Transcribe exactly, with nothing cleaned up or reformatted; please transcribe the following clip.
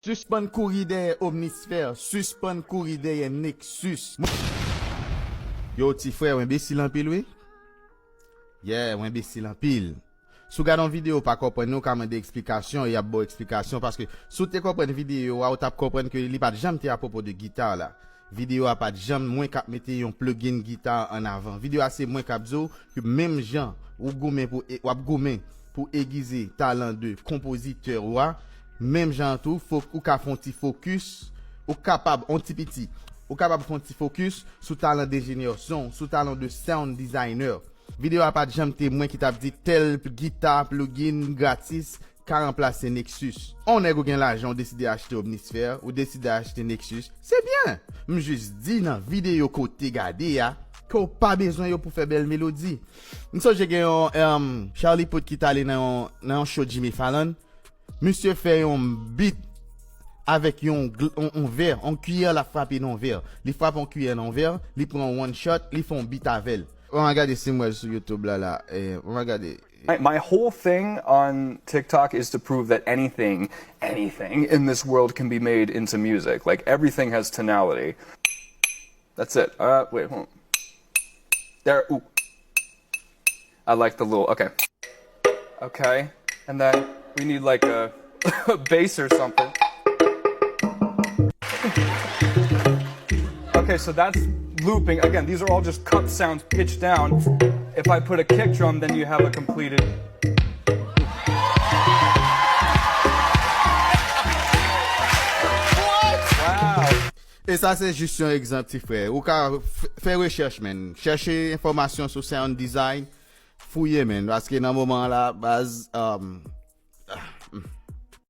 Sispann kouri dèyè Omnisphere, sispann kouri dèyè Nexus. Yo, ti frè, w enbesil anpil, wi. Yeah, w enbesil anpil. Si w gade yon videyo, w pa konprann li, w ka mande eksplikasyon, y ap ba w eksplikasyon, paske si w te konprann videyo a, ou t ap konprann ke li pa t janm te apwopo de gita la. Videyo a pa t janm mwen k ap mete yon plugin gita an avan. Videyo a se mwen k ap di w ke menm jan ou goumen pou e- w ap goumen pou egize talan de konpozitè ou a, menm jan an tou, fòk ou ka fè yon ti fokis, ou kapab, yon ti piti, ou kapab fè yon ti fokis sou talan de enjenyè son, sou talan de sound designer. Videyo a pa t janm te mwen ki t ap di tèl gita, plugin gratis ka ranplase Nexus. On nèg ou gen lajan, ou deside achte Omnisphere, ou deside achte Nexus, se byen. M jis di nan videyo ke w te gade a, ke w pa bezwen yo pou fè bèl melodi. M sonje gen yon um, Charlie Puth ki t ale nan yon, nan yon show Jimmy Fallon. Misye fè yon beat avèk yon, gl- yon, yon vè, yon kiyè l ap frape nan yon vè. Li frape yon kiyè nan yon vè, li pran yon one shot, li fè yon beat avè l. Mwen gade si m wè l sou YouTube la la. Eh, mwen gade. My, my whole thing on TikTok is to prove that anything, anything in this world can be made into music. Like everything has tonality. That's it. Uh, wait, hold on. There. Ooh. I like the little. Okay. Okay. And then we need like a, a bass or something. Okay, so that's looping. Again, these are all just cup sounds pitched down. If I put a kick drum, then you have a completed. Wow. E sa se jis yon egzanp, ti frè. Ou ka f- fè rechèch, men. Chèche enfòmasyon sou sound design. Fouye, men. Paske nan moman la, baz. Um,